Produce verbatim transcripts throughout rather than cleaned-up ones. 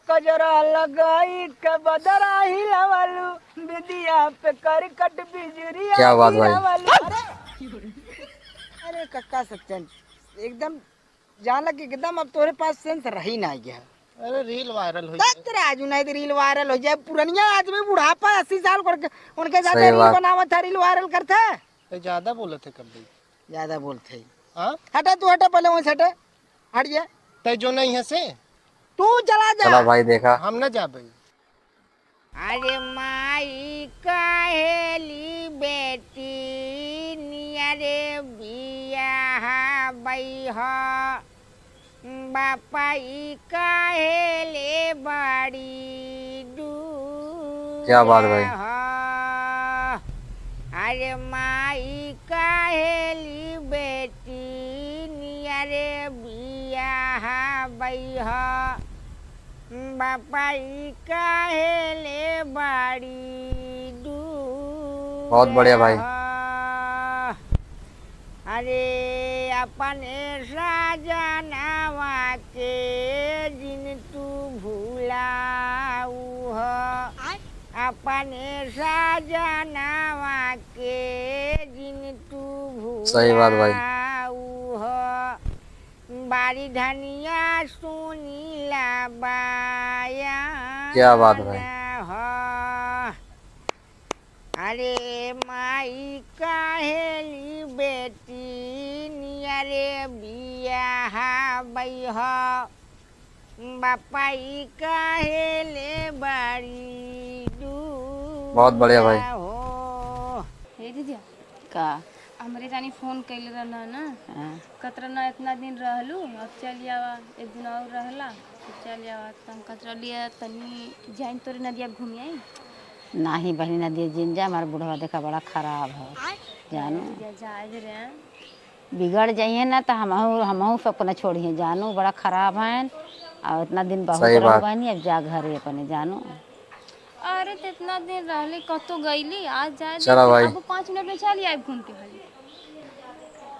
कजरा लगाई के बदरा हिलावलू, बिंदिया पे करकट बिजुरिया क्या बात भाई। हिलावलू। अरे, अरे कक्का सच्चन, एकदम जाना कि एकदम अब तोरे पास सेंस रही ना गया। अरे रील वायरल हो तक जाए। राजू नहीं तो रील वायरल हो जाए। पुरनिया आदमी बुढ़ापा अस्सी साल करके उनके साथ सही रील बात। बनावत है, रील वायरल करते। ते ज्यादा बोलत है कब भी। ज्यादा बोलत है। हाँ? हटा तू, हटा पहले वहीं से हटा। हट जा। ते जो नहीं है से? तू चला जा। चला भाई देखा। हम ना जाबे। अरे माई कहेली बेटी नियरे बियाह बैह। बापा ई कहेले बड़ी दूर क्या बात भाई। ह। अरे माई कहेली बेटी नियरे बियाह बैह। बापा ई कहेले बड़ी दूर बहुत बढ़िया भाई। ह। अरे अपने साजनवा के जिन तू भुलाऊ हो, आय। अपने साजनवा के जिन तू सही बात भाई। भुलाऊ हो, बारी धनिया सुनीला बाया क्या बात भाई। हो। अरे माई कहेली बेटी नियरे बियाह बैह। बापा ई कहेले बड़ी दूर बहुत बढ़िया भाई। हो। हे दीदी, का? हमरे रानी फोन कइले रहना ना। हाँ। कतरा ना इतना दिन रहलू, अब चल आवा, एक दिन और रहला, तो चल आवा। तो हम कतरा लिया तनी जाइन तोरे नदिया घूम आई। नाही बहिनी, नदिया जिन जा, हमार बुढ़वा देखा बड़ा खराब है, आय। जानू। नदिया जाए दे रे। बिगड़ जाइए ना तो हमहू, हमहू सबको ना छोड़िए, जानू, बड़ा खराब है। और इतना दिन बहुत सही बात। रहू बहिनी, अब जा घरे अपने, जानू। अरे, तो इतना दिन रहली, कतो गईली, आज जाए चला देती, भाई। अब पाँच मिनट में चली आई घूम के खाली।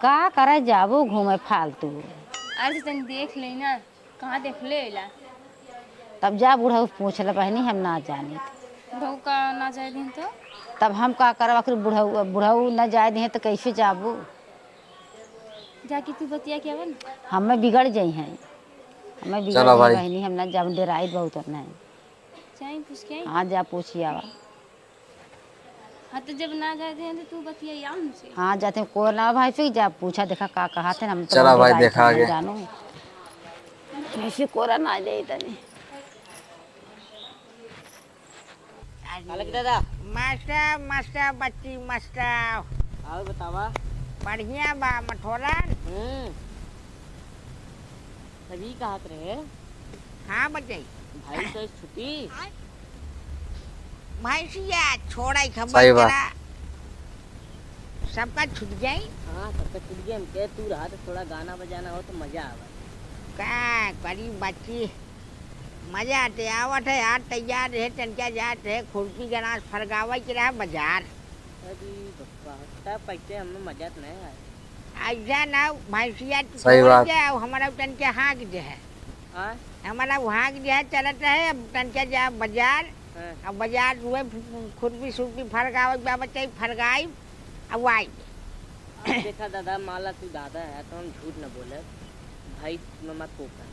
का करे जाबू घूमे फालतू? अरे, तो तनी देख ले ना, कहाँ देख ले ला? तब जा बुढ़ऊ पूछ ले बहिनी, हम ना जानी। बहू का ना जाए दिन तो? तब हम का करब, आखिर बुढ़ऊ, बुढ़ऊ ना जाए दिन तो कैसे जाबू? जाके तू बतिया के आवा ना। हमें बिगड़ जाई हैं, हमें बिगड़ चला जाई भाई। बहिनी, हम ना जाब, डेराई बहुत नहीं। जाई पूछ के आई? हाँ, जा पूछी आवा। हाँ, तो जब ना जाए दे तो तू बतिया आवा उनसे। हाँ, जाते हैं, कोरा ना भाई, फिर जा पूछा, देखा का कहा थे, हम तो चला भाई, डेराई देखा थे, आगे। जानू। कैसे कोरा ना दे तनी। अलग दादा। मास्टर, मास्टर, बच्ची, मास्टर। और बतावा। बढ़िया बा, मठोरन। हम्म। तभी कहत रहे। हाँ, बच्ची। भाई तो छुट्टी। भैंसिया छोड़े खबर सही बा। करा। सबका छूट जाई। हाँ, सबका छूट गई। हम कहे तू रहा तो थोड़ा गाना बजाना हो तो मजा आवे। का करी बच्ची, मजा ते आवत है यार, तैयार रहे, तनका जात है, खुरपी गनास फरगावे के रहा बाजार। अरे बप्पा, तब पैसे हमें मजा तो नहीं आए। ऐसा ना, भैंसिया सही छोड़ बात। के, अब हमारा तनका हाँक दे है। हाँ? हमारा हाँक दे है, चलत है, अब तनका जा बाजार, हाँ। अब बाजार हुए, खुरपी सुरपी फरगावे, बाबा चाहिए फरगाई, अब आई। अब देखा दादा, माला तू दादा है तो हम झूठ न बोले, भैंस में मत पोका।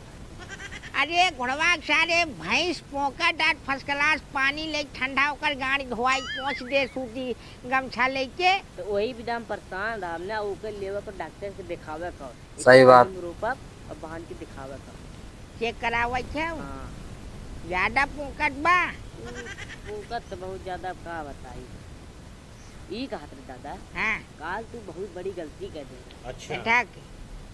अरे घोड़वा के सारे भैंस पोका डाट first class पानी ले ठंडा ओकर गाड़ी धोआई पोंछ दे सूती गमछा लेके। तो वही विधा हम परेशान रहा, हमने ओकर लेवे को डॉक्टर से दिखावे को। सही बात। हम रोपब और बहन के दिखावे को। चेक करावे छे? हाँ। ज्यादा पोकत बा? पोकत तो बहुत ज्यादा, अब का बताई। ई कहत रहे दादा, हाँ। काल तू बहुत बड़ी गलती कर दे। अच्छा। बेटा के?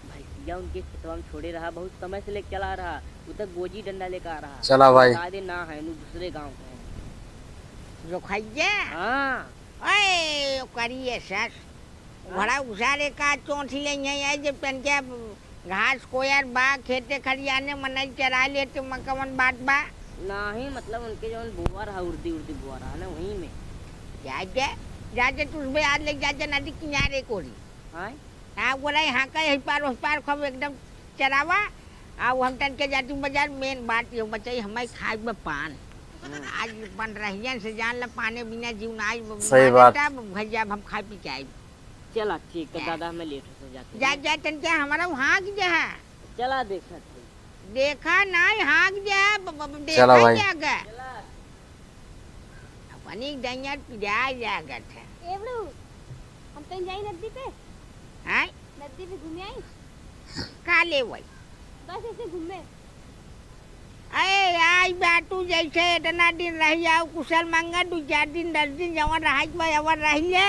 भैंसिया उनके खेतवा में छोड़े रहा, बहुत समय से लेके चला रहा, उ तक गोजी डंडा लेके आ रहा। चला भाई। बता दे ना है, नु दूसरे गांव के हैं। जो खैया? हाँ। ओए, करिए सस। हाँ। बड़ा उसारे का चोंच ले हैं, ये जब तनके घास कोयर बा, खेते खरियाने मनई चरा ले, तो म कवन बात बा? नाही, मतलब उनके जौन बोअर है, उर्दी उर्दी बोअर है ना, वहीं में। जा दे, जा दे, तू उसमें आज ले जा दे नदी किनारे कोरी। हाँ? हाँ, बोला, यहाँ का यही पार, उस पार खूब एकदम चरावा, आ, हम तन के जाती बाजार, मेन बात यो बचाई, हमारे खाए में पान। हम्म। आज बन रहियन से जान ला, पाने बिना जीव ना आई, सही मारे बात। तब भैया, अब हम खाए पी के आई। चला, ठीक, तो हाँ। दादा, हमें लेट हो जाते जा, हैं। जा, तन क्या हमारा वहाँ की जा है? चला, देखा था। देखा ना, हाँक जा, ब-, ब-, देखा चला भाई। जागा। अपनी दैया पिराय लागत है। ए बड़ू, हम कहीं जाई नदी पे? हैं? नदी पे घूमे आई? का ले वही? बस ऐसे घूमे। अरे, आई बाटू जैसे इतना दिन रही आओ, कुशल मंगल, दू चार दिन, दस दिन, जवन रहाई बा, अवर रही ले,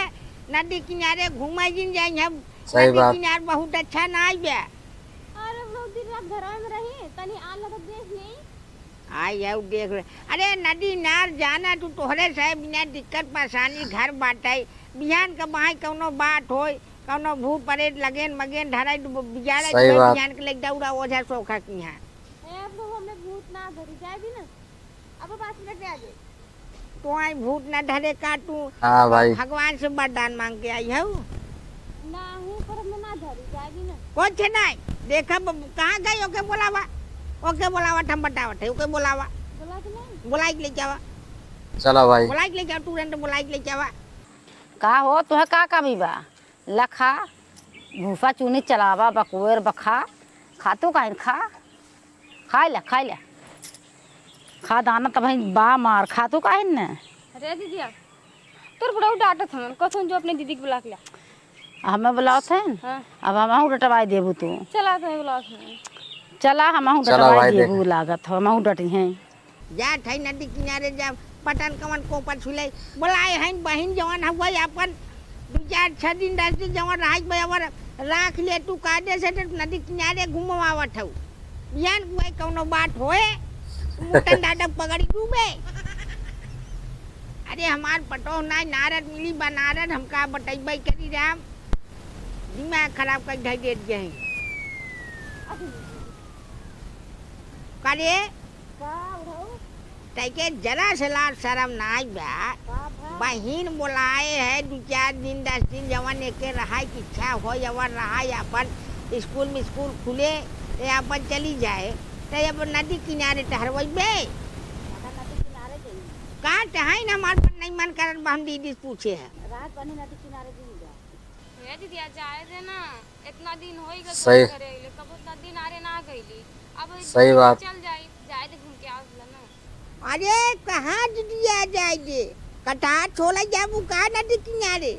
नदी किनारे घूमे जिन जाई हम। सही नदी बात। किनार बहुत अच्छा ना आई बे। अरे, बहुत दिन रात घरवा में रही, तनी आन लगत देख नहीं। आई है, देख ले। अरे, नदी नार जाना, तू तोहरे से बिना दिक्कत परेशानी घर बाटे। बिहान के बाई कौनो बात होई, कौनो भूत प्रेत लगेन मगेन धराई, तू बिगाड़े सही तू बात। बिहान के लेके दौड़ा ओझा सोखा की यहाँ। ए, अब लोग हमें भूत ना धरी, जाए भी ना। अब पाँच मिनट में आ जाए। तो आई भूत ना धरे का तू? हाँ भाई। भगवान से वरदान मांग के आई हऊ? नाही, पर हमें ना धरी, जाए भी ना। कुछ नहीं। देखा ब-, कहाँ गई? ओके बोलावा। ओके बोलावा, हम बतावत है। ओके बोलावा। बोला कि नहीं? बोलाई के लेके आवा। चला भाई। बोलाई के लेके आवा, तुरंत बोलाई के लेके आवा। का हो, तुहे का कमी बा? लखा, भूसा चुनी चलावा, बकुएर बखा, खा तू काहिन खा, खाइ ले, खाइ ले, खा दाना तब बा मार, खा तू काहिन न। अरे दीदिया, तोर बुढ़ऊ डांटत हवन, कथुन जो अपने दीदी के बुला के ला। हमें बुलावत हैं? हाँ। अब हमहू डटवाई देबू तू। चला, तुम्हें बुलावत हैं। चला, हमहू चला डटवाई भाई, देबू, देख। लागत हो, हमहू डटी हैं। जात है नदी किनारे, जब पटन कवन कोपर छुले, बोलाए हैं बहिन जवन हउवे आपन, दू चार छह दिन, दस दिन जवन रहाई बे, अवर राख ले तू कायदे से, तो नदी किनारे घुमवावत हऊ। बिहान कुआई कौनो बात होए, मुटन दादा पगड़ी डूबे। अरे हमार पटोह ना नारद मिली बनारद, हमका बतैबे करी राम, दिमाग खराब कर धै देत गए हैं। का रे? का उठाऊ? तैके जरा से लाज शरम नाई बा। का भा? बहिन बोलाए है, दू चार दिन, दस दिन, जवन एके रहाई की इच्छा होय, जवन रहाई अपन स्कूल में स्कूल खुले, ते अपन चली जाए, ते अब नदी किनारे टहरवइबे। अच्छा, नदी किनारे जाई। का टहई न हमार मन नहीं मन करत बा, हम दीदी से पूछे है। रात बने नदी किनारे जाई जा। ए दीदिया, जाए दे ना, इतना दिन होई गल सही। तोरे घरे अइले, कबो इतना दिन आरे ना गइली। अब सही बात। चल जाई, जाए दे घूम के आवत ला ना। अरे कहाँ दीदिया जाए दे, कटा छोला जाबू का नदी किनारे,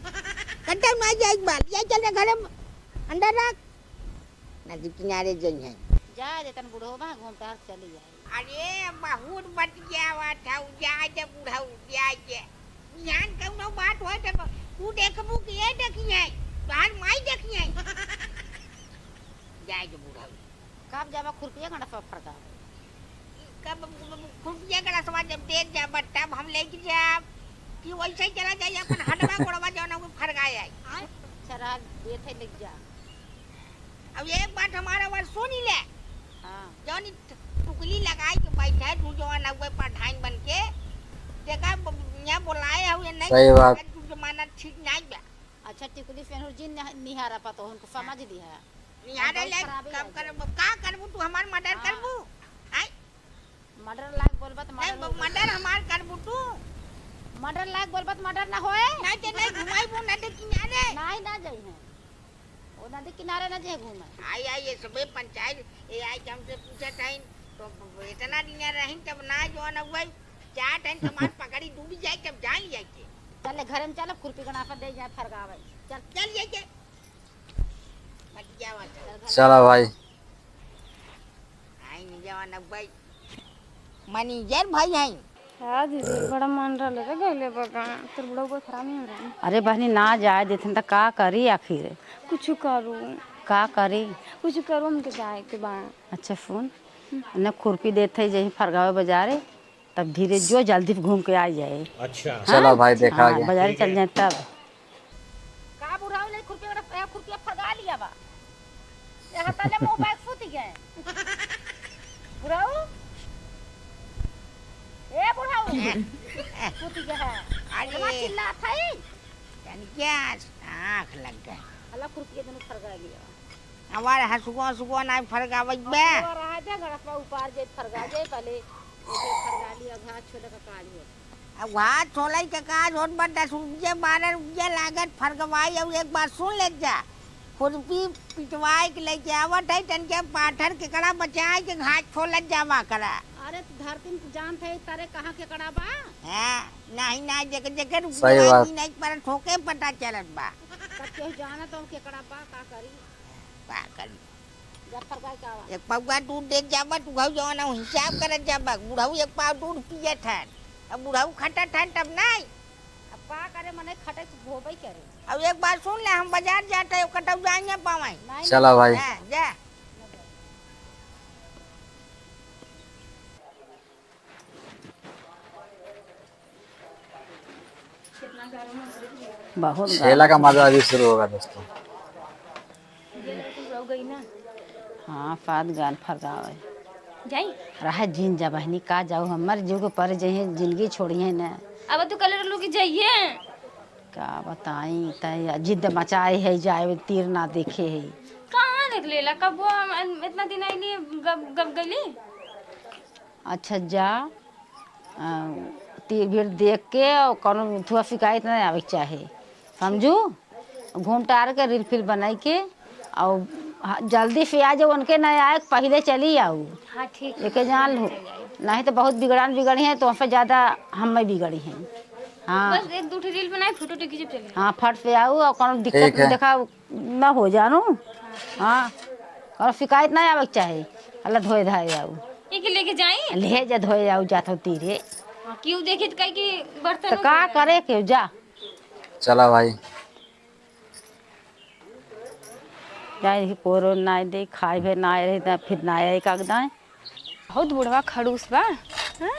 कटा ना जाए बाल, या चल घरे अंदर रख, नदी किनारे जइहैं। जाए दे तन बुढ़ऊ बा घूम टहर चली जाए। अरे, बहुत बतियावत हऊ, जाए दे बुढ़ऊ, जाए दे। बिहान कौनो बात होए त तू देखबू कि ये देखिहैं, तोहार माई देखिहैं। जाए दे बुढ़ऊ। कब जाबा खुरपिया गंडसवा फरकावे? कब खुरपिया गंडसवा जब देख जाबा तब हम लेके जाब कि वैसे ही चला जाई अपन हडवा गोड़वा जौन है वो फरकाए आई। आय, अच्छा रहा, देत है लेके जा। अब एक बात हमारा बात सुनी ले। हाँ। जौन ई टुकली लगाई के बैठे, तू जौन अगुए प्रधान बन के, देखा ब-, यहाँ बोलाए हो या नहीं, सही बात। तू जमाना ठीक नहीं बा। अच्छा, टिकुली पेन्हू जिन निह-, निहारा पा तो उनको समझ लिहा। निहारे बहुत ले, खराबी कब है। करबू, का करबू तू हमार मर्डर हाँ। करबू? आय? मर्डर लायक बोलबा त नहीं, मर्डर हो गई। मर्डर हमार करबू तू? मर्डर लायक बोलबा त मर्डर ना होए। नहीं ते नहीं घुमाई वो नदी किनारे। नहीं, ना जाई है। वो नदी किनारे ना जे घूमे। आई, आई, ये सबे पंचायत, ये आई के हमसे पूछत हईन, तो इतना दिन रहीन तब ना जो न हुई, चार टाइम हमार पकड़ी डूबी जाए तब जान लिया के। चल घरे में चल, खुरपी गंडसवा दे जाए फरगावे। चल। चल ये के। मत जावा, चल। चल घरे चला में। भाई। आई नहीं जावा न भाई। मैनेजर भाई हैं। हाँ दीदी, बड़ा मन रहले रे गइले बा गाँव, तोर बुढ़ऊ बहुत हरामी हो रहा। अरे बहनी, ना जाए देथिन त का करी आखिर? कुछ करू। का करी? कुछ करू, हमके जाए के बा। अच्छा सुन, हम्म। ने खुरपी देत है जहीं फरगावे बाजारे, तब धीरे जो जल्दी घूम के आ जाए। अच्छा। हाँ? चलो भाई, देखा हाँ, जाए। बाजारे ठीक चल है। जाए तब। का बुढ़ऊ ले खुरपी वाला, ए, खुरपिया फगा लिया बा। यहाँ तले मुंह बैग फूट गए। बुढ़ऊ? ए बुढ़ऊ? फूट गए है। अरे। बुढ़वा चिल्लात है। तन क्या आँख लग गए। अल्लाह खुरपिया दोनों फरगा लिया। हमारे हसुआ, हसुआ ना फरगावत बे। हसुआ रहा गड़पा उपार जे फरगा जे पहले, उसे फरगा लिया, घास छोले का काज हो। अब घास छोले के काज होत बा, दस रुपये, बारह रुपये लागत फरगवाई। अब एक बात सुन ले जा, खुरपी पिटवाई के लेके आवत है, तन के पाथर केकड़ा बचाए के घास छोलत जावा करा। अरे, तो धरती में जानत है तारे कहाँ केकड़ा बा? हाँ, नहीं, नहीं, जेकर, जेकर सही बात। नहीं पर ठोके पता चलत बा। तब केहू जानत हो केकड़ा बा, का करी? का करी? जब फरगाई का आवा। एक पौवा दूध देत जाबा, तू घऊ जवन हिसाब करत जाबा। बुढ़ऊ एक पाव दूध पियत हन, अब बुढ़ऊ खटत हन तब नहीं। अब का करे, मने खटे से धोबई करे। अब एक बात सुन ले, हम बाजार जात है, ओकर तब जाइए पावे। नहीं, चला नहीं। भाई। हाँ, जा। बहुत गाना। छेला का मजा अभी शुरू होगा दोस्तों। हाँ, सात गान फरगावे। जाई? रहे जिन जा बहनी, का जाऊ, हमर जो के पर जइहे, जिंदगी छोड़िहे न। अब तू कल रहलू कि जाइए। का बताई, तय जिद मचाए है, जाए तीर ना देखे है। कहाँ देख लेला, कब वो हम इतना दिन आइली, गब, गब गली? अच्छा जा, अ, तीर भीड़ देख के और कौनो थुआ शिकायत नहीं आवे के चाहे, समझू? घूम टार के रील फील बनाई के और ह-, जल्दी से आ जाओ, उनके नहीं आए, पहले चली आऊ। हाँ, ठीक है। एके जान लो, चल जाए। नहीं तो बहुत बिगड़ान बिगड़ी हैं, तो हमसे ज्यादा हम में बिगड़ी हैं। हाँ। बस एक दो ठो रील बनाए, फोटो वोटो खींचे, चले। हाँ, फट से आऊ और कौनो दिक्कत ठीक है। देखा, ना हो जानू। हाँ, और शिकायत ना आवे के चाही। अल्लाह धोए धाए आऊ। ये के लेके जाई? ले जा, धोए आऊ, जात हो तीरे। हाँ, क्यों देखी तो कही कि बर्तन तो का करे के जा। चला भाई। जाए देखी कोरो ना दे, खाए भे ना रहे, त फिर ना आए कागदाए। बहुत बुढ़वा खड़ूस बा। हाँ?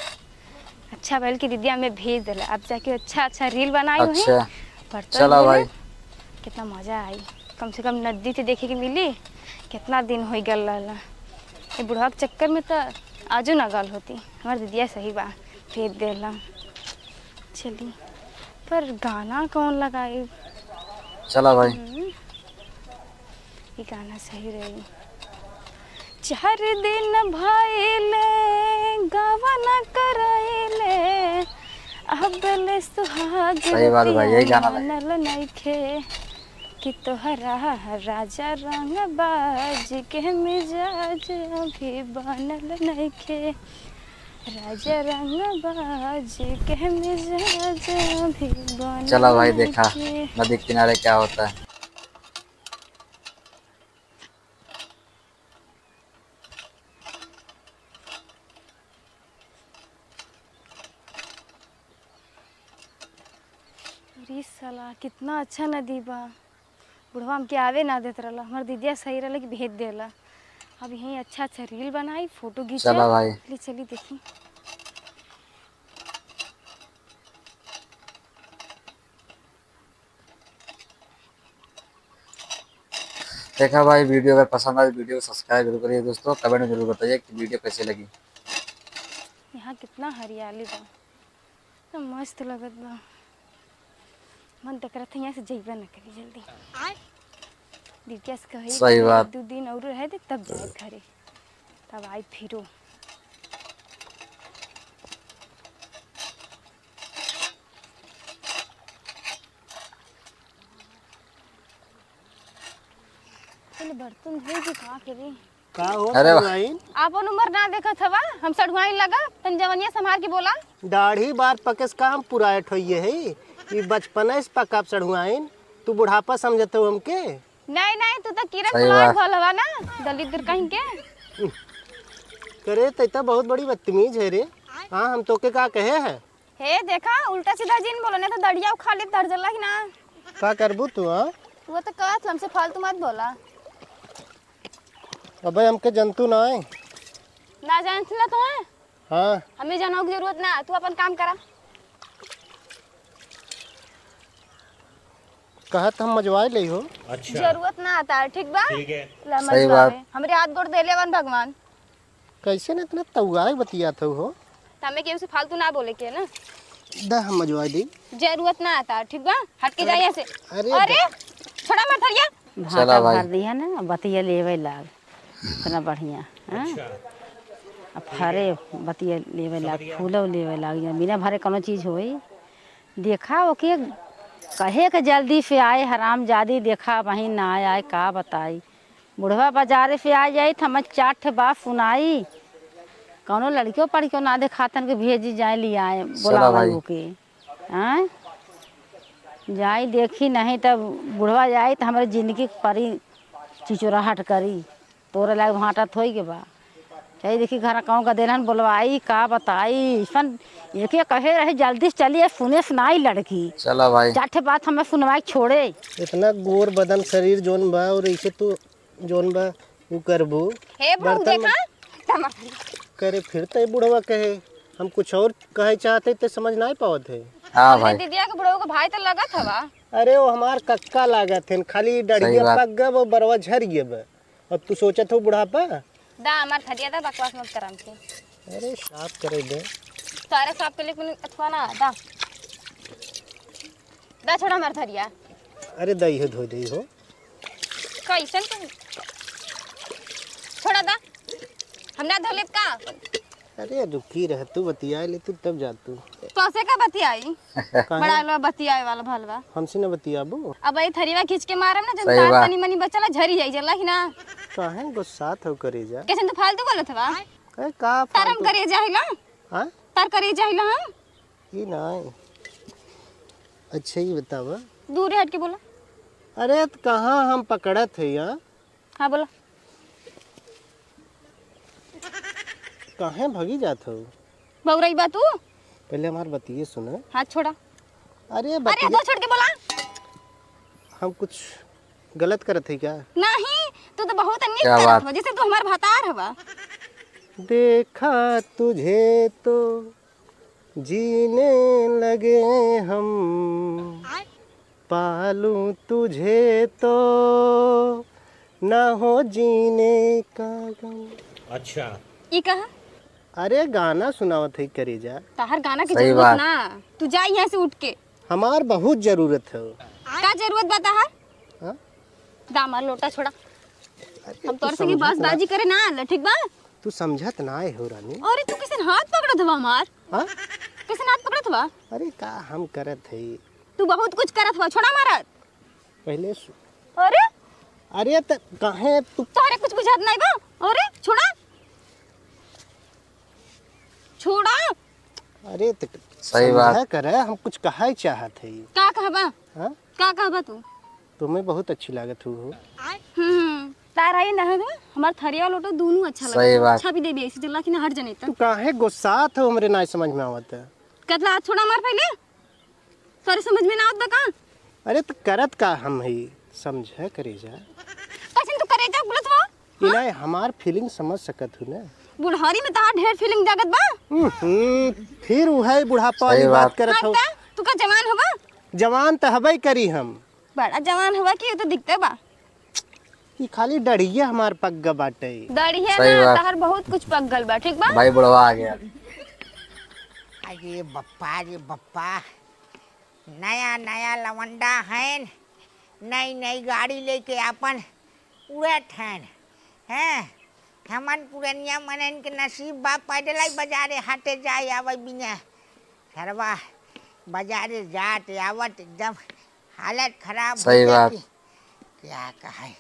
अच्छा भइल कि दीदिया में भेज देला, अब जाके अच्छा अच्छा रील बनाई हुई। अच्छा। बर्तन चला धोले। भाई। कितना मजा आई, कम से कम नदी ते देखे के मिली। कितना दिन हो गल रहला, ये बुढ़वा के चक्कर में तो आजू ना गल होती। हमार दीदिया सही बा, भेज देला। चली, पर गाना कौन लगाई? चला भाई। हम्म, ये गाना सही रही। चार दिन भइले गवन करइले, अबले सुहाग सही बात भाई, यही गाना लगे। मानल नइखे कि तोहरा राजा रंगबाज के मिजाज अभी बनल नइखे। राजा रंगबाज के मिजाज अभी बनल चला भाई, देखा नइखे। नदी किनारे क्या होता है। अरे साला, कितना अच्छा नदी बा। बुढ़वा हमके आवे ना देत रहला, हमार दीदिया सही रहला कि भेज देला। अब यहीं अच्छा अच्छा रील बनाई, फोटो खींचा। चला भाई। ले चली देखी। देखा भाई, वीडियो अगर पसंद आए, वीडियो को subscribe जरूर करिए दोस्तों, comment में जरूर बताइए कि वीडियो कैसे लगी। यहाँ कितना हरियाली बा, तो मस्त लगत बा। मन तो करत है यहाँ से जइबे न करी जल्दी। आय। दीदिया से कही सही कि बात। एक दो दिन और रहे दे, तब जाए घरे, तब आई फिरो। चल बर्तन धोई के का करी? का हो अरे वाह। सढ़ुआइन? आपन उम्र ना देखत हवा, हम सढ़ुआइन लगा, तन जवनिया संभार के बोला। दाढ़ी बार पके से काम पुरायट होइए है, ई बचपने से पका सढ़ुआइन, तू बुढ़ापा समझत हो हमके? नहीं, नहीं, तू तो किरण सही कुमार बात। भल हवा ना, दलिद्र कहीं के। करे, तै तो बहुत बड़ी बदतमीज है रे। हाँ, हम तोके का कहे है? हे देखा, उल्टा सीधा जिन बोलो, नहीं तो दड़िया उखाड़ ले, तड़ जला कि ना। का करबू तू, हाँ? वो तो कहत, हमसे फालतू मत बोला। अबे हमके जंतु ना है। ना जानत ना तो है? हाँ। हमें जानव की जरूरत ना, तू अपन काम करा। कहत हम मजवाए ले हो। अच्छा। जरूरत ना आता है, ठीक बा? ठीक है। ला सही मजवावे। बात। हमरे हाथ गोड़ देले वन भगवान। कैसे न इतना तउआए बतियात हो? त हमें केहू से फालतू ना बोले के ना। दा हम मजवाए दी। जरूरत ना आता, ठीक बा? हट के जा यहाँ से। अरे अरे, दा- छोड़ा मत हरिया। चला भाई। भर दिया ना, बतिया लेवे लाग। इतना बढ़िया, हाँ? अच्छा। फरे बतिया लेवे लाग, फूलो लेवे लाग, बिना भरे कौनो चीज होई? देखा ओके कहे के जल्दी से आए, हरामजादी, देखा वहीं ना आए, का बताई। बुढ़वा बाजारे से आ जाई त हमें चार ठे बात सुनाई। कौनो लड़कियों पड़कियों ना देखातन के भेजी जाए, लियाए, चला बोलावे भाई। ओके। आय? जाई देखी, नहीं तब बुढ़वा जाई त हमरे जिंदगी के परी चिचोराहट करी। तोरे लायक भांटा थोई के बा। चाहे देखी घर कौन गदेलन बोलवाई, का बताई, ऐसन एके कहे रहे जल्दी से चली, सुने से नाई लड़की। चला भाई। चार ठे बात हमें सुनवाई छोड़े। इतना गोर बदन शरीर जोन बा और ऐसे तू जोन बा उ करबू। हे बुढ़ऊ बर्तन में देखा, तमा- करे फिर ते बुढ़वा कहे, हम कुछ और कहे चाहते ते समझ नाई पावत है। हाँ हमरे भाई। दीदिया के बुढ़ऊ के भाई तो लगत हवा। अरे वो हमार कक्का लागत है, खाली सही डढ़िया बात। पक गब और बरवा झर गब। अब तू सोचत हो बुढ़ापा? दा हमार थरिया दा, बकवास मत कर हमसे। अरे साफ करे दे। सारे साफ के लिए कुछ अथवा ना दा। दा छोड़ा हमार थरिया। अरे दा इहे धो दे हो। कैसन तू? छोड़ा दा। हम ना धो लेब का? अरे रुकी रह, तू बतिया ले तू तब जा तू। तो से का बतियाई? काहे? बड़ा लो बतियाए वाला भलवा। हमसे न बतियाबू? अब ये थरिया खींच के मारम ना, जब सही तार बात। तनी मनी बचला झरी जाई, जला कि ना? काहे गुस्सात हो करेजा? कैसे तू फालतू बोलत हवा? ए, का तार हम फालतू? करेजा हिला? हाँ? तार करेजा हिला हम? ई नाई। अच्छा, ई बतावा। दूर हट के बोला। अरे, त कहाँ हम पकड़त है यहाँ? हाँ, बोला। काहे भगी जात हो? बौरई बा तू? पहले हमार बतिये सुना। हाथ छोड़ा। अरे, अरे, बतिये दो छोड़ के बोला। हम कुछ गलत करत है क्या? नहीं, तू तो बहुत नीक क्या करत बात? हो, जैसे तू हमार भतार हवा। देखा तुझे तो जीने लगे हम, पालूं तुझे तो ना हो जीने का गम। अच्छा। ई कहा? अरे गाना सुनावत है करेजा। ताहर गाना के सही जरूरत बात। ना, तू जा यहाँ से उठ के। हमार बहुत जरूरत है। का जरूरत बा ताहर? हाँ? दा हमार लोटा छोड़ा। अरे हम तू तोर संगे समझत ना। बसबाजी करे ना आल, ठीक बा? तू समझत ना आए हो रानी। अरे तू कैसन हाथ पकड़त हवा हमार? हाँ? कैसन हाथ पकड़त हवा? अरे का हम करत है? तू बहुत कुछ करत हवा, छोड़ा हमार हाथ। पहले सु- अरे? अरे त काहे तू तोहरे कुछ बुझात नहीं बा? अरे छोड़ा। छोड़ा। अरे त सही बात। समझा करे, हम कुछ कहा चाहत है। का कहबा? हाँ? का कहबा तू? तुम्हें बहुत अच्छी लागत हो। हम्म, तारा ही ना है, हमार थरिया लोटो दोनों अच्छा सही लगा। बात। अच्छा भी दे दिया, इसी जल्ला की ना हट जने तू तक। काहे गुस्सात हो, हमरे ना समझ में आवत है। कतला हाथ छोड़ा हमार पहले। तोरे समझ में ना आवत बा का? अरे त करत का हम है, समझा करेजा। कैसन तू करेजा बोलत हो? कि हाँ? नहीं, हमार feeling समझ सकत हो ना। बुढ़ारी में तहार ढेर feeling जागत बा। हम्म, फिर उहे बुढ़ापा वाली सही बात बात। करत हो। हाँ, त तू का जवान हवा? जवान त हबे करी हम। बड़ा जवान हवा कि, उ तो दिखते बा। ई खाली डढ़िया हमार पक ग बाटे। डढ़िया सही ना, बात। तहर बहुत कुछ पक गल बा, ठीक बा? भाई बुढ़वा आ गया। अरे बप्पा रे बप्पा, नया नया लवंडा हैं, नई नई गाड़ी लेके आपन उड़त हैं, हैं? हमन पुरनिया मनन के नसीब बा पैदल ही बाजारे हाटे जाए आवे बिना। सरवा बाजारे जात आवत एकदम हालत खराब हो सही जाती। बात। क्या कहे?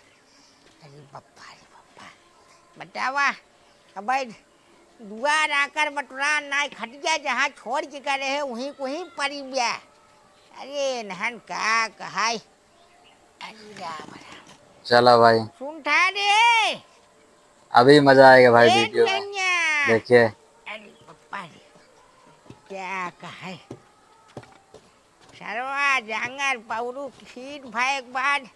अरे बप्पा रे बप्पा, बतावा, अब दुआर आकर बटुरा नाय खटिया जहाँ छोड़ के करे है वहीं को ही पड़ी गया। अरे नहन का कहाई। अरे राम राम। चला भाई। सुन ठा रे। अभी मजा आएगा भाई ए वीडियो में। नैया। देखिए। अरे पप्पा रे। क्या कहे? सरवा जांगर पौरू खीर भय के बाद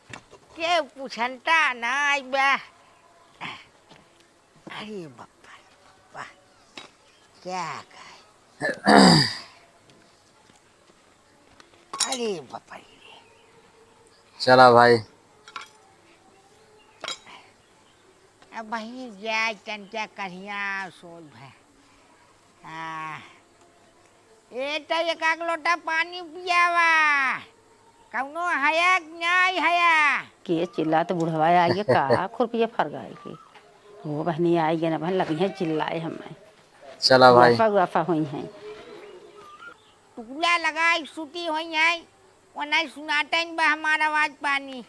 के पूछनता ना आइबा। अरे बप्पा रे बप्पा। क्या कहे? अरे बप्पा रे। चला भाई। अब वहीं जाए तन क्या करिया सोच भय। आ, ए तो एक आध लोटा पानी पियावा। कौनो हया कि नाई हया? के चिल्लात बुढ़वा आइगे का खुरपिया फर गए के। वो बहनी आइगे ना बहन लगी है चिल्लाए हमें। चला भाई। गुआफा गुआफा होई हैं। टुकुला लगाई सूती होई हैं, वो नहीं सुनाते हैं बा हमारा आवाज पानी।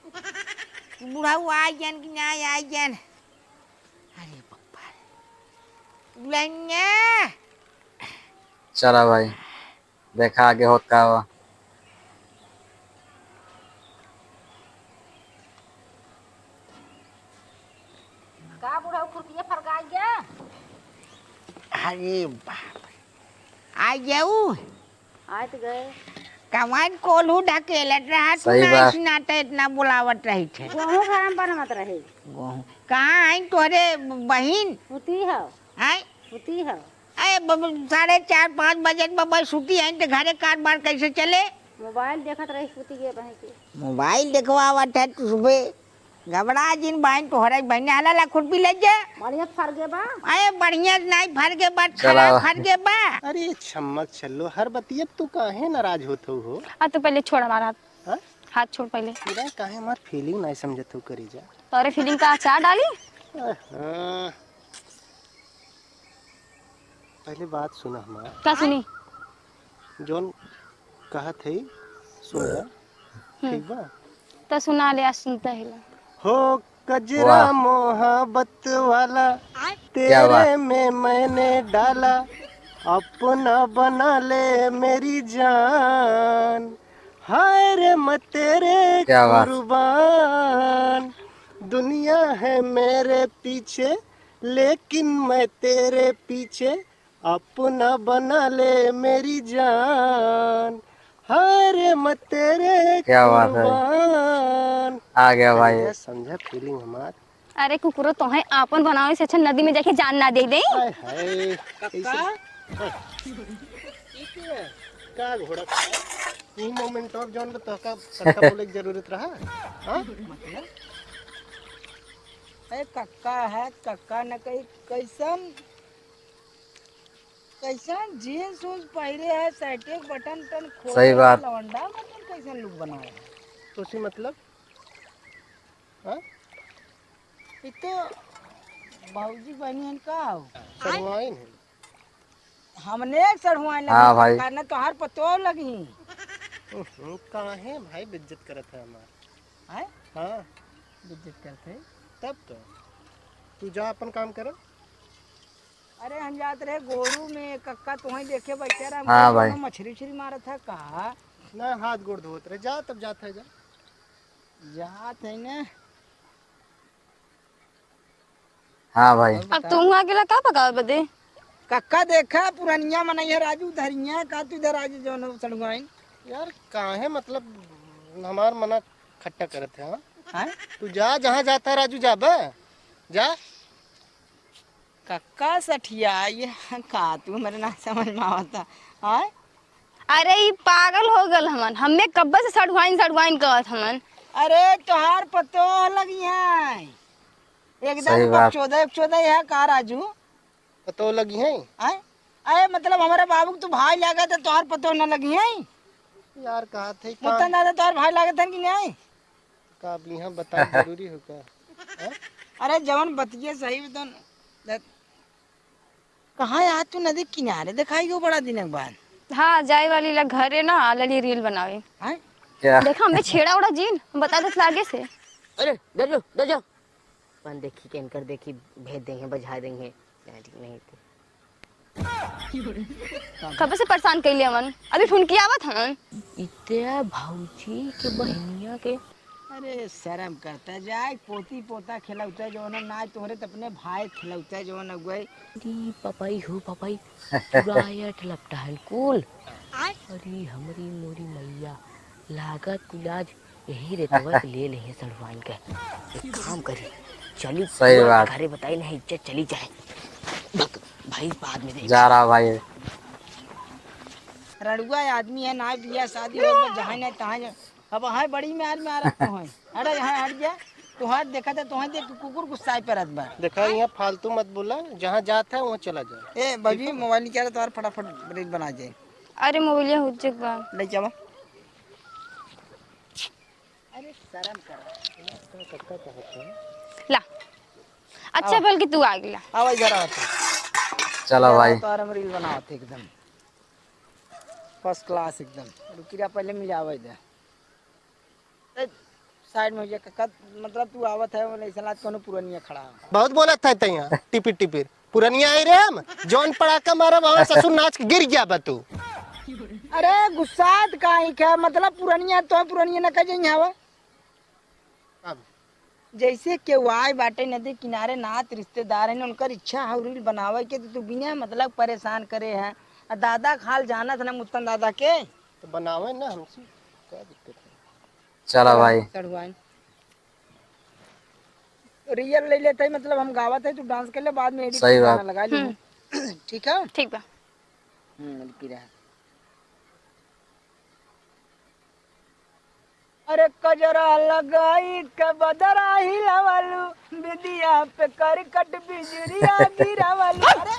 बुढ़ऊ आई जन कि ना आई जन। अरे पप्पा। लेंगे। चला भाई, देखा आगे होत का बा। का बुढ़ऊ खुरपिया फरकाई गया? अरे बाप रे। आ जाऊ। आत गए। कवन कोल्हू ढकेलत रहा, तू सही ना बात। इतना तो इतना बुलावत रही थे। गोहूं घर में बनवत रहे। गोहूं। कहाँ आई तोरे बहिन? सुती है। हैं? सुती है। अरे ब-, ब-, साढ़े चार, पाँच बजे में बस सुती है, तो घरे कारोबार कैसे चले? मोबाइल देखत रही सुती के बहिन के। मोबाइल देखवावत है तू सुबह। घबरा जिन बहिन, तोहरे बहिन, आला ला खुरपी ले जे। बढ़िया फर गे बा। अरे बढ़िया नहीं फर गे बा, चला। खराब फर गे बा। अरे छम्मक छल्लो, हर बतिया तू काहे नाराज होत हो, हो? आ, तू पहले छोड़ हमारा हाथ। हाँ? हाथ छोड़ पहले। पूरा काहे हमार फीलिंग नहीं समझत हो, करेजा? तोरे फीलिंग का अचार डाली? हाँ। पहले बात सुना हमार। का सुनी? जौन कहत है, सुन जा। हम्म। ठीक बा? तो सुना ले, आज सुनता है ला। हो कजरा वाह। मोहब्बत वाला, क्या बात। तेरे में मैंने डाला, अपना बना ले मेरी जान। हाय रे मैं तेरे क्या बात। कुर्बान, दुनिया है मेरे पीछे, लेकिन मैं तेरे पीछे, अपना बना ले मेरी जान। हाय रे मैं तेरे क्या बात है। कुर्बान। आ गया भाई। समझा, समझा फीलिंग हमार। अरे कुकुरो, तोहे आपन बनावे से अच्छा नदी में जाके जान ना दे दे। हाय हाय। कक्का? कैसे? ई के है? का घोड़ा? ई मोमेंट और जौन तो का कक्का बोले की जरूरत रहा? हाँ? मतलब? अरे कक्का है, कक्का न कही कैसन, कैसन जींस उन्स पहिरे है, शर्टे के बटन उटन खोल सही के बात। लवंडा मतलब कैसन लुक बनावे है। तो उसी मतलब? हाँ? ई तो भौजी बनी हन का हो? सड़ुआइन है। हमने एक सड़ुआइन लगी हाँ भाई। का, न तोहार पतोह लगी। हम्म, काहे भाई बेइज्जत करत है हमार? हैं? हाँ। बेइज्जत करत है? तब तो। तू जा अपन काम कर। अरे हम जात रहे गोरू में, कक्का तोहे देखे बैठे रहे, हम हाँ कहे, भाई। "कोनो मछरी उछरी मारत है का?" ना, हाथ गोड़ धोत रहे, जा तब जात है, जा। जात है ना। हाँ भाई। और अब बताओ। तू हुआँ अकेला का पकावे बदे? कक्का देखा, पुरनिया मनई है राजू, धरिया का तू इधर आज जौन सड़ुआइन। यार, काहे मतलब हमार मना खट्टा करत है, हाँ? हाँ? तू जा, जहाँ जाता है राजू, जा बे, जा। कक्का सठिया, ये का तू हमरे ना समझ में आवता, हाँ? अरे, ई पागल हो गल हमन, हमें कब्बे से सड़ुआइन, सड़ुआइन कहत हमन। अरे, तोहार पतोह लगी है। एकदम सही बात। बकचोदा, बकचोदा है का राजू? पतोह लगी है? आय? अरे, मतलब, हमारे बाबू के तू भाई लागत है, तोहार पतोह न लगी है? यार, कहा थे, मुत्तन का दादा तोहार भाई लागत है कि नहीं? का अब यहाँ बताना जरूरी हो का? हैं? अरे, जवन बतिये सही बतन, कहाँ यार तू नदी किनारे दिखाई गयो बड़ा दिन के बाद? हाँ, जाए वाली ला घरे ना, आलली रील बनावे। हैं? क्या? देखा, हमें छेड़ा उड़ा जीन, हम बता देत लागे से। अरे, डर जाओ, डर जाओ। अपन देखी के इनकर देखी, भेज देंगे, बजा देंगे। नहीं, ठीक नहीं थे। कब से परेशान कैले हमन, अभी फोन किया आवत हमन। इत्या भौजी के बहनिया के। अरे, शर्म करता जाए, पोती पोता खिलौता जौन है, ना तोहरे त अपने भाई खिलौता जौन है, गए। दी पपाई हो पपाई, पूरा आयट लपटा है कुल। आय? अरे, हमरी मोरी मैया, लागत कुल आज यही रेतवा के ले लेहे सड़ुआइन के। एक काम करी, चली सही पूरा बात। घरे बताई नहीं, इज्जत चली जाए। बक, भाई बाद में देख। जा रहा भाई। रड़ुआ आदमी है, ना बिया शादी हो, बस जहाँ नहीं तहाँ जा। अब हाँ बड़ी में आज में आ रहा तू है। अरे यहाँ हट जा, तोहार देखा था, तोहार देख के कुकुर गुस्साए पे रहत बा। देखा, यहाँ फालतू मत बोला, जहाँ जात है वहाँ चला जा। ए, बाबूजी, मोबाइल निकाल, तोहार फटाफट रील बना जाए। अरे, मोबाइलिया हुज्जक बा। ले जावा। अरे, शर्म कर। ला। अच्छा, आवा। बल्कि तू आ गया। आवा, इधर आवा तू। चला भाई। तो हम रील बनावत है एकदम first class एकदम। रुकी रहा, पहले मिलावे दे। ए, side में हो जा, कक्का, मतलब तू आवत है, वो ऐसा लात कोनो पुरनिया खड़ा है। बहुत बोलत है तैं यहाँ, टिपिर टिपिर। पुरनिया आई रे हम, जौन पड़ाका मारब, वहाँ ससुर नाच के गिर गया बा तू। अरे गुस्सात काहे का, मतलब पुरनिया तो पुरनिया न कह जइहाँ हवा। अब जैसे केहू आए बाटे नदी किनारे, नात रिश्तेदार हैं, उनकर इच्छा है रील बनावे के, तो तू बिना मतलब परेशान करे है। आ दादा का हाल जानत ना मुत्तन दादा के। तो बनावे ना हमसे, क्या दिक्कत है? चला भाई। चढ़वाई। रियल ले लेते हैं, मतलब हम गावत है, तू डांस कर ले, बाद में एडिट सही बात। गाना लगा लूँ। हम्म। ठीक है? ठीक बा। हम्म, रुकी रहा। अरे कजरा लगाई के बदरा हिलावलू, बिंदिया पे करकट बिजुरिया गिरावलू। अरे,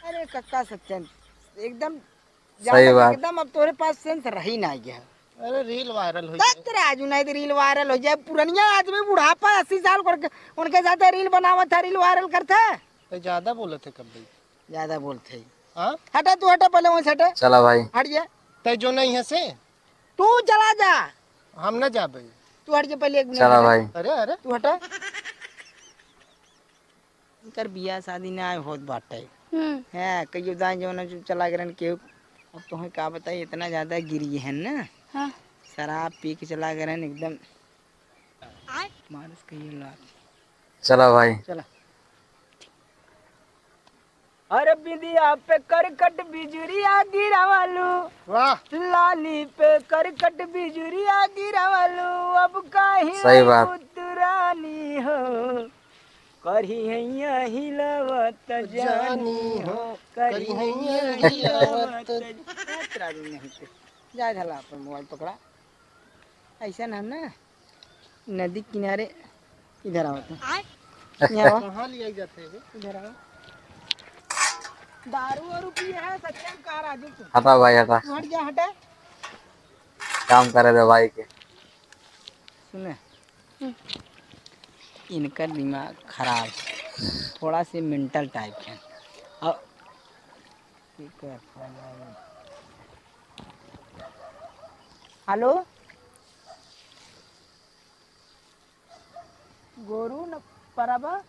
अरे कक्का सत्यन, एकदम सही ज्यादा बात। एकदम अब तोरे पास सेंस रही ना गया। अरे रील वायरल हो तक जाए। राजू नहीं तो रील वायरल हो जाए। पुरनिया आदमी बुढ़ापा अस्सी साल करके उनके साथ रील बनावत है, रील वायरल करते है। तो ज्यादा बोलत है कब भाई? ज्यादा बोलते है। हाँ? हटा तू, हटा पहले वहीं से हटा। चला भाई। हट जा। तय जो नहीं है से? तू चला जा। हम ना जाबे। तू हट जा पहले एक मिनट चला हटा। भाई। अरे, अरे। तू हटा। इनकर बियाह शादी ना होत बाटे। हम्म। हैं, कहियो दाई जौन जो चला गरन केहू। अब तोहे का बताई, इतना ज्यादा गिरी है ना। हाँ। शराब पी के चला गरन एकदम। मारस कहियो लात। चला भाई। चला। अरे बिंदिया पे करकट बिजुरिया गिरावलू, वाह। लाली पे करकट बिजुरिया गिरावलू, अब काहे सही बात। अइबू तू रानी हो, करिहैया हिलावत जानी हो, करिहैया हिलावत। ए, तेरा भी नहीं थे। जा धला अपन मोबाइल पकड़ा। ऐसा ना, ना। नदी किनारे इधर आओ तो। आय। यहाँ आओ। कहाँ ले आई जाते हैं? इधर आओ। दारू वारू पिए है, सच्चा का राजू तू? हटा भाई, हटा। तू हट जा, हटा। काम करे दे भाई के। सुने। हम्म। इनका दिमाग खराब है, थोड़ा से मेंटल टाइप है। और हेलो, गोरू न परबा।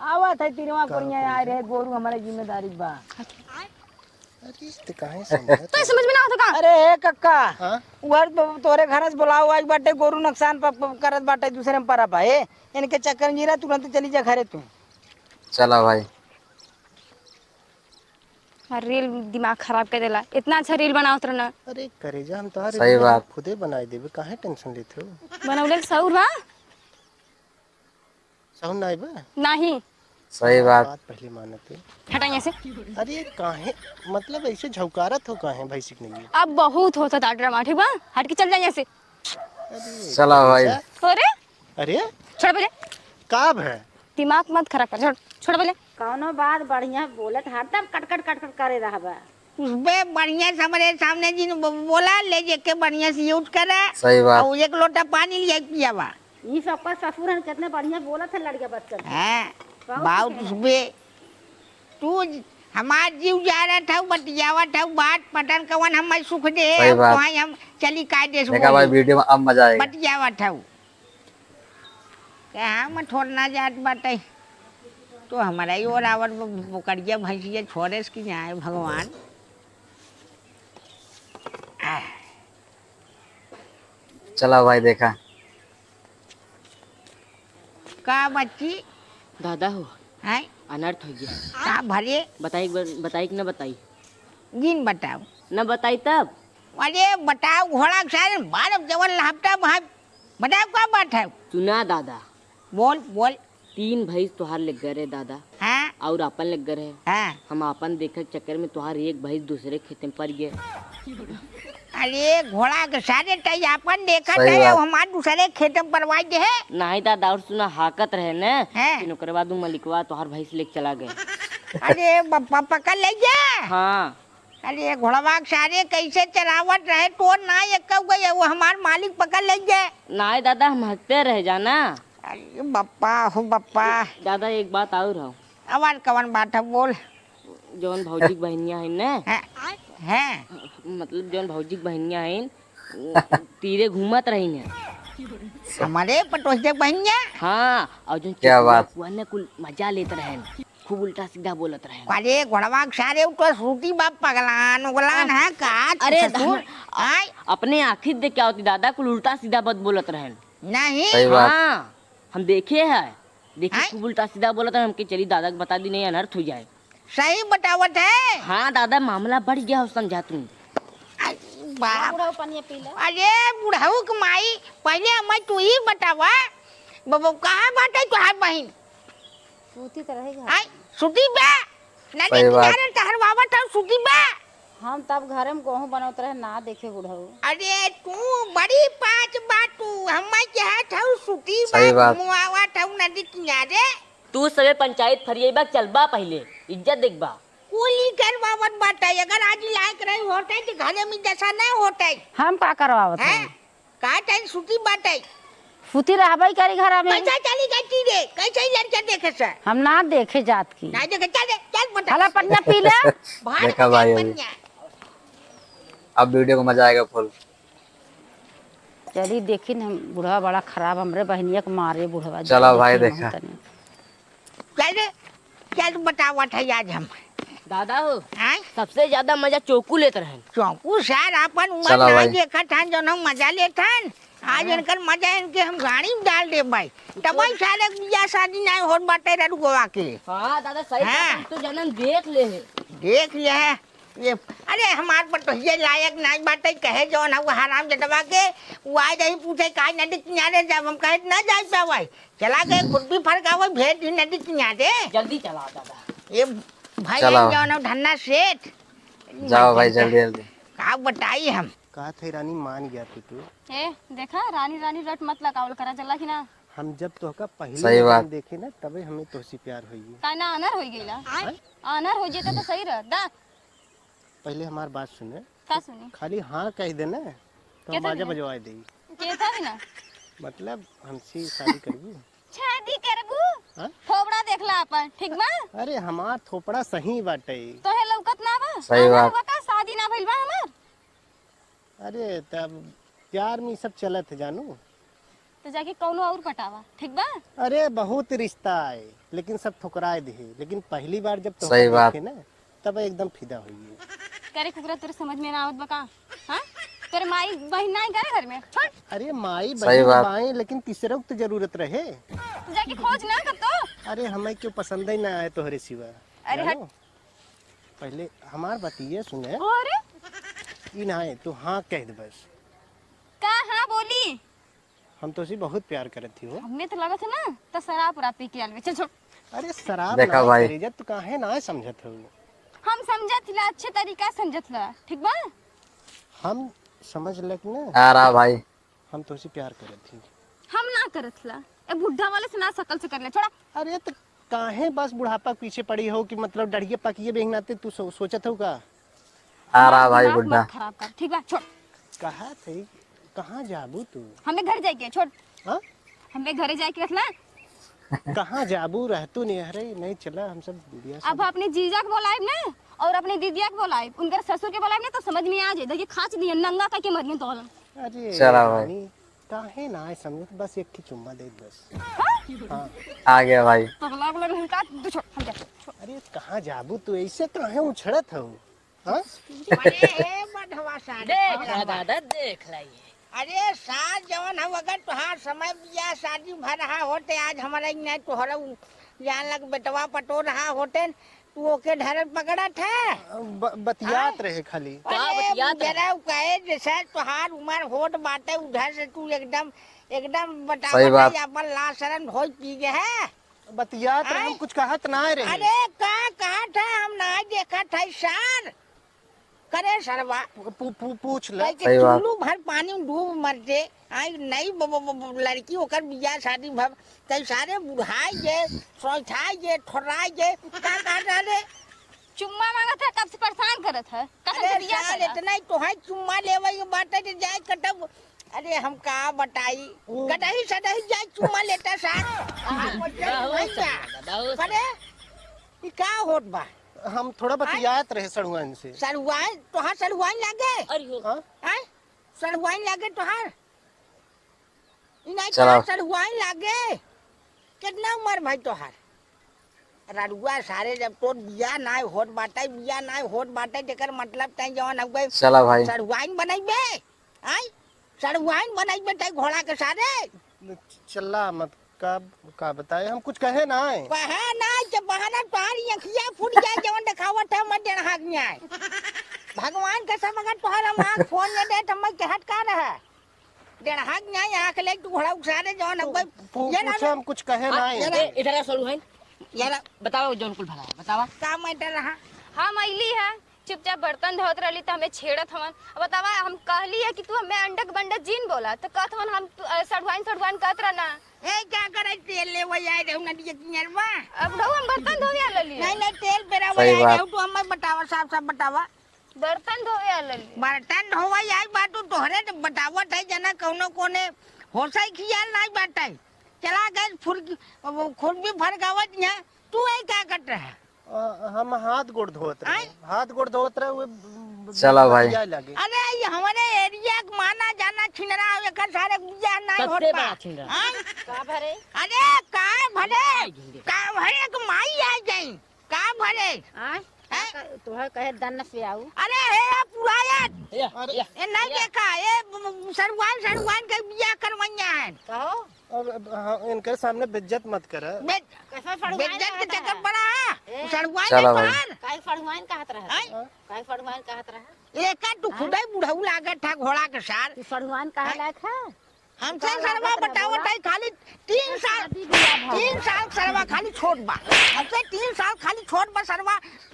आवत है, तीनवा का कोनिया आए रहे, गोरू हमारे जिम्मेदारी बा। अरे, ते काहे समझत तो है? समझ में ना होता का? अरे, ए कक्का, हाँ? उहर तो तोरे घर से बुलाओ, आज बाटे गोरू नुकसान प-, प-, करत बाटे दूसरे में परबा, ए? इनके चक्कर में जीरा तुरंत चली जा घरे तू। चला भाई। हमार रील दिमाग खराब कर देला। इतना अच्छा रील बनावत रहना। अरे करेजा, हम तोहार सही रील बात। खुदे बनाई देबे, काहे टेंशन लेते हो? बनौले के सौर बा? सौर ना आइबा? नहीं। सही बात। बात पहले मानते। हटा यहाँ से। अरे काहे, मतलब ऐसे झौकारत हो काहे भैंसी के नहीं? अब बहुत होता था ड्रामा, ठीक बा? हट के चल जा यहाँ से। अरे चला भाई। करेजा। अरे। अरे। छोड़ पहले। का भे? दिमाग मत खराब कर, छोड़, छोड़ पहले। कौनो बात बढ़िया बोलत, हरदम कट कट कट कट करे रहबा। उसबे बढ़िया से हमरे सामने जिन ब-, बोला ले, जेके बढ़िया से use करे। सही बात। और एक लोटा पानी लिया पियावा। ई सबका ससुर हन, कितने बढ़िया बोलत है लड़के बच्चन से। हाँ, बहुत बहुत बढ़िया। उसबे तू ज-, हमार जीव जारत हऊ, बतियावत हऊ, बात पटन कवन हम सुख दे, सही बात। तोहाई हम चली कायदे से देखा भाई, बोली। वीडियो में अब मजा आएगा। बतियावत हऊ। कहाँ में छोड़ना जात बाटे? तो हमारा ही ओर आवत ब-, बोकरिया भैंसिया छोड़ेस कि जाए भगवान। आह। चला भाई देखा। का बच्ची? दादा हो। हैं? अनर्थ हो गया। का भरे? बताई, बताई कि ना बताई? जिन बताओ। ना बताई तब? अरे बताओ, घोड़ा के सारे बारह जवन लहपटा भाई, बताओ का बात है? सुना दादा। बोल, बोल। तीन भैंस तोहार लग गए रहे दादा। हाँ। और आपन लग गए रहे। हाँ। हम आपन देखे के चक्कर में तोहार एक भैंस दूसरे खेते में पड़ गए। अरे घोड़ा के सारे तई आपन देखत सही है, बात। हमार दूसरे खेते में पड़वाई दे है। नहीं दादा, और सुना, हाकत रहे न, हाँ। फिर ओकरे बाद उ मलिकवा तोहार भैंस लेके चला गए। अरे ब-, प-, पकड़ ले गया? हाँ। अरे घोड़वा के सारे कैसे चरावत रहे, तोर ना एक गए, वो हमार मालिक पकड़ ले गए। नहीं दादा, हम हकते रह जाना। अरे बप्पा हो बप्पा। दादा, एक बात और हौ। अवन कवन बात है, बोल। जौन भौजी के बहिनिया है न, हैं, हैं। मतलब जौन भौजी के बहिनिया है, तीरे घूमत रही है। हमारे पटोहिया के बहिनिया? हाँ, और जौन क्या बात? चुटुआ ने कुल मजा लेत रहे, खूब उल्टा सीधा बोलत रहे। अरे घोड़वा के सारे, उ तो सूती बा, पगलान उगलान है का? अरे ससुर, दादा, आय? अपने आँखी देख के आवती दादा, कुल उल्टा सीधा बात बोलत रहे। नहीं। सही बात। हाँ, हम देखे है। देखी, आय? खूब उल्टा सीधा बोलत है, हमके चली दादा के बता दी, नहीं अनर्थ हो जाए। सही बतावत है। हाँ दादा, मामला बढ़ गया हो, समझा तू। अरे बाप। बुढ़ऊ पनिया पी ले। अरे बुढ़ऊ के माई, पहले हमें तू ही बतावा, बबू कहाँ बाटे तोहार बहिन? सूती तो रही घर। आय, सूती बा? नदी सही बात। किनारे टहरवावत हौ, सूती बा? हम तब घरे में गोहूं बनौत रहे, ना देखे बुढ़ऊ। अरे तू बड़ी पाँच बा तू, हमें कहत हौ सूती बा, सही बात। मुआवत हौ नदी किनारे। तू सबे पंचायत फरियबा, चलबा पहिले, इज्जत देखबा। कुल ई करवावत बाटे, अगर आज लायक रही होते तो घरे में जैसा ना होते। हम का करवावत हैं? हई? का टाइम सूती बाटे? सूती रहबे करी घरा में। कैसे चली गई रे? कैसे ई लड़का देखे से? हम ना देखे जात की। ना देखे, चल रे, चल बता। हला पनिया पी ले। भार देखा भाई, अभी। पनिया। अब वीडियो को मजा आएगा फुल। चली देखी न, हम बुढ़वा बड़ा खराब, हमरे बहनिया के मारे बुढ़वा। चला भाई, देखी देखा। हम तनी। चल रे, चल बतावत है आज हम। दादा हो, आय? सबसे ज्यादा मजा चौकू लेत रहन। चौकू सार अपन उम्र चला ना भाई। देखत हन, जौन हम मजा लेत हन। आज हाँ। इनकर मजा इनके हम गाड़ी में डाल देब भाई। तब तो सारे बियाह शादी ना होत बाटे ररुआ के। हाँ दादा, सही हाँ। बात, हम तो जनम देख ले है। देख ले है। ये, अरे हमार पटोहिया लायक नाई बाटे, कहे जौन हउ हराम जदवा के, उ आए रही पूछे काहे नदी किनारे जाब, हम कहे ना जाए पावे, चला गए खुरपी फरकावे, भेज दी नदी किनारे। जल्दी चला दादा। ये भाई चला। जौन हउ धन्ना सेठ। जाओ भाई, जल्दी, जल्दी। का बताई हम? कहत है रानी मान गया तू, तू। ए, देखा, रानी, रानी रट मत लगावल करा, चला कि ना? हम जब तोहका पहली सही बार बात। देखे ना, तबे हमें तोहसे प्यार होई। का ना आनर होई गईला? आय? आनर हो जेता तो सही रह, दा। पहले हमार बात सुने। का सुनी? खाली हाँ कह दे ना, तो हम केथा बाजा बिना? बजवा देई। केथा बिना? मतलब, हमसे शादी करबू? शादी करबू? हाँ? थोबड़ा देखला अपन, ठीक बा? अरे, हमार थोपड़ा सही बाटे। तोहे लौकत ना बा? सही आनर बात। हुआ का? शादी ना भइल बा हमार? अरे, तब प्यार में ई सब चलत है, जानू। तो जाके कौनो और पटावा, ठीक बा? अरे, बहुत रिश्ता है, लेकिन सब ठुकराए दिहे। लेकिन पहली बार जब तोहका सही बात। देखे ना, तब एकदम फिदा होइए। करे कुकरा, तोरे समझ में ना आवत बा का? हाँ? तोरे माई बहिन नाई करे घर में? छोड़। अरे, माई सही बहिन बात। बाई, लेकिन तीसरे को तो जरूरत रहे। तो जाके खोज ना कब तो। अरे, हमें क्यों पसंद ही ना आए तोहरे सिवा, अरे, हट। जानो? पहले हमार बतिये सुने। अरे। ई ना है, तू हाँ कह दे बस। का हाँ बोली? हम तोसे बहुत प्यार करत ही हो। हमें तो लगत है ना, तो शराब उराब पी के आलवे। चल छोड़। अरे शराब देखा ना भाई। करेजा, तू काहे ना समझत हो? हम समझत हिला, अच्छे तरीका समझत हिला, ठीक बा? हम समझ लग ना। आ रहा भाई। हम तोसे प्यार करत ही। हम ना करत हिला। ए बुढ़ा वाले से ना शकल से कर ले, छोड़ा। अरे तो काहे बस बुढ़ापा के पीछे पड़ी हो कि मतलब डढ़िया पकिए बेंग नाते तू सो-, सोचत हो का? आ रहा हमार भाई दिमाग बुढ़ा। मत खराब कर, ठीक बा? छोड़। कहा थे, कहाँ जाबू तू? हमें घर जाए के, छोड़। हाँ? हमें घरे जाए के रखना। कहाँ जाबू, रहतू नहीं, अरे नहीं चला, हम सब बियाह अब शादी अपने जीजा के बोलाइब ना और अपने दीदिया के बोलाइब, उनकर ससुर के बोलाइब ना तो समझ में आ जाए। देखिए खाच दिए नंगा कह के मरिए तो। अरे चला भाई। रानी, काहे ना आए समझत, बस एक ही चुम्मा दे बस। हाँ? हाँ। आ गया भाई। पगला वाला नहीं का, तू छोड़, हम जा। अरे कहाँ जाबू तू, ऐसे काहे उछड़त हो? हाँ? अरे, ए, बधवा सारे, देख ला दादा, देख ला ये। अरे, सार जवन हम, अगर तोहार समय बियाह शादी भर रहा होते, आज हमारा ही नहीं तोहरा उ-, जान लग बेटवा पटो रहा होते, तू ओके धरत पकड़त है? ब-, बतियात आय? रहे खाली। का अरे, बतियात रहे? जरा उ कहे, जैसे तोहार उम्र होत बाटे, उधर से तू एकदम, एकदम बतावत सही बात। है, अपन लाशरम होई पी गए है। बतियात रहे, आय? हम कुछ कहत ना रहे। अरे, का कहत है, हम ना देखत है, सार। करे सरवा। पू-, पू-, पू-, पूछ ले। कहे कि सही बात। चुल्लू भर पानी में डूब मर जे। आई नहीं ब-, ब-, ब-, ब-, लड़की ओकर बियाह शादी भव। कई सारे बुढ़ाई जे, सोइठाई जे, ठोराई जे, का कहत रहे? चुम्मा मांगत है, कब से परेशान करत है। कसम से अरे बियाह सार, करा। इतना ही तो है, चुम्मा लेवे के बात है, तो जाए कटब अरे हम का बताई, ओ। गदही सदही जाए चुम्मा लेता सार। आ, बहुत नहीं बा। अच्छा, बहुत अरे, अच्छा। ई का होत बा? हम थोड़ा आय? बतियात रहे सड़ुआइन से। सड़ुआइन? तोहार सड़ुआइन लागे? अरे हो। हाँ? आय? सड़ुआइन लागे तोहार? ई नहीं चला। तोहार सड़ुआइन लागे? कितना उम्र भाई तोहार? रड़ुआ सारे, जब तोर बियाह नाय होत बाटे, बियाह नाय होत बाटे, तेकर मतलब तैं जवन हउवे चला भाई। सड़ुआइन बनइबे? आय? सड़ुआइन बनइबे तैं घोड़ा के सारे? चला मत, का, का बताए, हम कुछ कहे नाय। कहे नाय, जब बहाना तोहार अखिया फूट जाए, जवन देखावत है, मत डेढ़ हाथ में आए। भगवान कसम, अगर तोहार हम आँख फोड़ ले दे, तो मैं कहत का रहे? डेढ़ हाथ में आए, आँख ले, तू घोड़ा उसारे, जवन तू, अब तू ये ना पूछे, ले। हम कुछ कहे हाँ, नाय। ये ना। ए, इधर आ, सड़ुआइन। यार। बतावा, जौन कुल भला है, बतावा। का matter रहा? हम अइली है, चुपचाप बर्तन धोत रहली, त हमें छेड़त हवन। अब बतावा, हम कहली है कि तू हमें अंडक बंडक जिन बोला, त कहत हवन हम तू, अ, सड़ुआइन, सड़ुआइन कहत रहना। ए, का करे, तेल लेवे आए रहू नदिया किनारवा? अब रहू हम बर्तन धोवे आ लेली। नहीं, नहीं, तेल पेरावे सही आए बात। रहू, तू हमें बतावा, साफ साफ बतावा। बर्तन धोवे आ लेली। बर्तन धोवे आई बाटू, तोहरे तो बतावत है, जना कौनो कोने होसई खियाल नाई बाटे। चला गए फुर-, वो खुरपी फरकावत यहाँ, तू यही का करत रहे? अ, हम हाथ गोड़ धोत रहे। आय? हाथ गोड़ धोत रहे, वो ब-, ब-, चला भाई। बतियाए लगे। अरे, ये हमारे area के माना जाना छिनरा, एकर सारे बियाह नाई होत सबसे बा। बड़ा छिनरा। आय? का भरे? अरे, का भरे? आई झिंगे। का भरे के माई आ जाई। का भरे? आय? हैं? का क-, तोहर कहे दन्न से आऊ। अरे, हे, पुरायत। या, अरे। या, ए, नहीं या। देखा, ए, ब-, ब-, सड़ुआइन, सड़ुआइन के बियाह करवइया है। कहो? अब, अब, हाँ, इनकर सामने बेइज्जत मत कर। बेइज्जत कैसे सड़ुआइन बेइज्जत के कहत चक्कर रहा? पड़ा है। ए। सड़ुआइन चला नहीं भाई। तोहार। काहे सड़ुआइन कहत रहा हैं? तू? काहे सड़ुआइन कहत रहा? एका तू हैं? खुदे बुढ़ऊ लागत है घोड़ा के सार। तू सड़ुआइन कहे हैं? लायक है? हमसे सरवा बतावत है, खाली तीन साल, शादी बियाह भा तीन साल सरवा खाली छोट बा। हमसे तीन साल खाली छोट बा सरवा।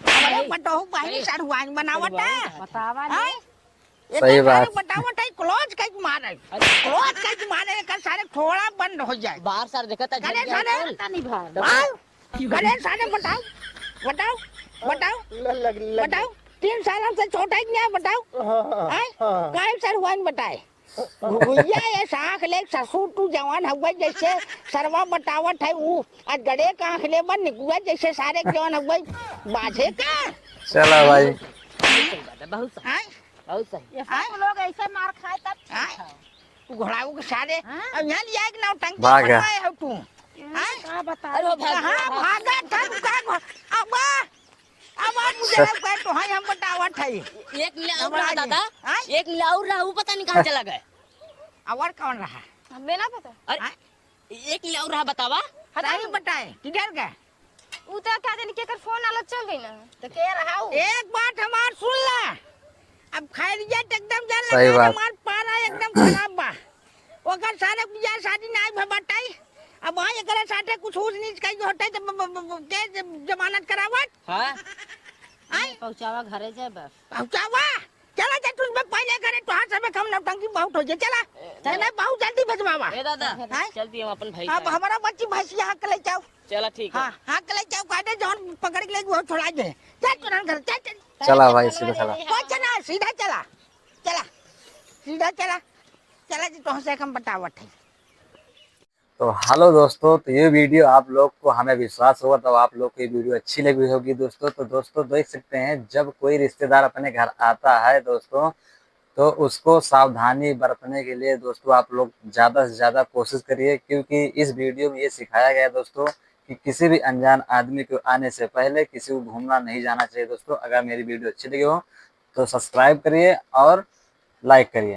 हमरे बटहू बहिनी सड़ुआइन बनावत है। बतावा हैं? नहीं। सही बात। बतावत है, close कइके मारे। अरे। Close कइके मारे, एकर सारे थोड़ा बंद हो जाए। बाहर सारे देखत है, करे झड़ गया सारे। कुल। पता नहीं भा। हाँ? करे सारे बताओ, बताओ, बताओ, ल-, लग-, लग-, बताओ। तीन साल हमसे छोटा ही नहीं है, बताओ। हाँ, हाँ, हैं? हाँ। काहे सड़ुआइन बताए? भुइया ये साँख ले ससुर तू जवान हउवे जैसे सरवा बतावत है ऊ, आ गड़े का आँख ले बन निकुआ जैसे सारे जवान हउवे बाझे का। चला भाई। बहुत सही बात है, बहुत सही, हैं? बहुत सही। ये सब आय? लोग ऐसे मार खाए तब आय? ठीक है। तू घोड़ाऊ के सारे, हाँ? अब यहाँ लिया एक नौटंकी भाग गया। करवाए हो तू। ये आय? का बता अरे, रहे भाग, कहाँ भाग। भागा था तू, का घो-, अब आ, अब आ, मुझे सर। अब कह तो हाँ, हम बतावत है। एक मिला और हमारा रहा जी। दादा, आय? एक मिला और रहा, वो पता नहीं कहाँ चला गया। और कौन रहा? हमें ना पता। अरे, आय? एक मिला और रहा, बतावा। सही बताए, किधर गए? उ त का जानी केकर फोन आला चल गई ना। त के रहा उ? एक बात हमार सुन ला, अब खैरियत एकदम जान सही लगा, बात। हमार पारा एकदम खराब बा। ओकर सारे बियाह शादी नाई भ-, बाटई। अब वहाँ एकरे साथे कुछ ऊँच नीच कहीं होते त ब-, ब-, ब-, ब-, के ज-, जमानत करावत? हाँ। आय? पहुँचावा घरे जाए बस। पहुँचावा? चला जा, तू बे पहले घरे, तोहार सबे कम नौटंकी बहुत हो जाए, चला। ए, चला, बहुत जल्दी भेजवावा। ए दादा, हैं? चलती हम अपन भैंस अब है। हमारा बच्ची भैंस यहाँ के ले जाओ। चला ठीक है। हाँ, हाँ, के ले जाओ, काटे जौन पकड़ के ले वो छोड़ा दे। चल, तोरा घर, चल, चल। चला भाई, सीधा चला। कुछ ना, सीधा चला। चला, सीधा चला। चला जी, तोहसे हम बतावत है। तो हेलो दोस्तों, तो ये वीडियो आप लोग को, हमें विश्वास होगा, तो आप लोग को ये वीडियो अच्छी लगी होगी दोस्तों। तो दोस्तों, देख सकते हैं, जब कोई रिश्तेदार अपने घर आता है दोस्तों, तो उसको सावधानी बरतने के लिए दोस्तों, आप लोग ज़्यादा से ज़्यादा कोशिश करिए, क्योंकि इस वीडियो में ये सिखाया गया है दोस्तों कि किसी भी अनजान आदमी को आने से पहले किसी को घूमना नहीं जाना चाहिए दोस्तों। अगर मेरी वीडियो अच्छी लगी हो तो सब्सक्राइब करिए और लाइक करिए।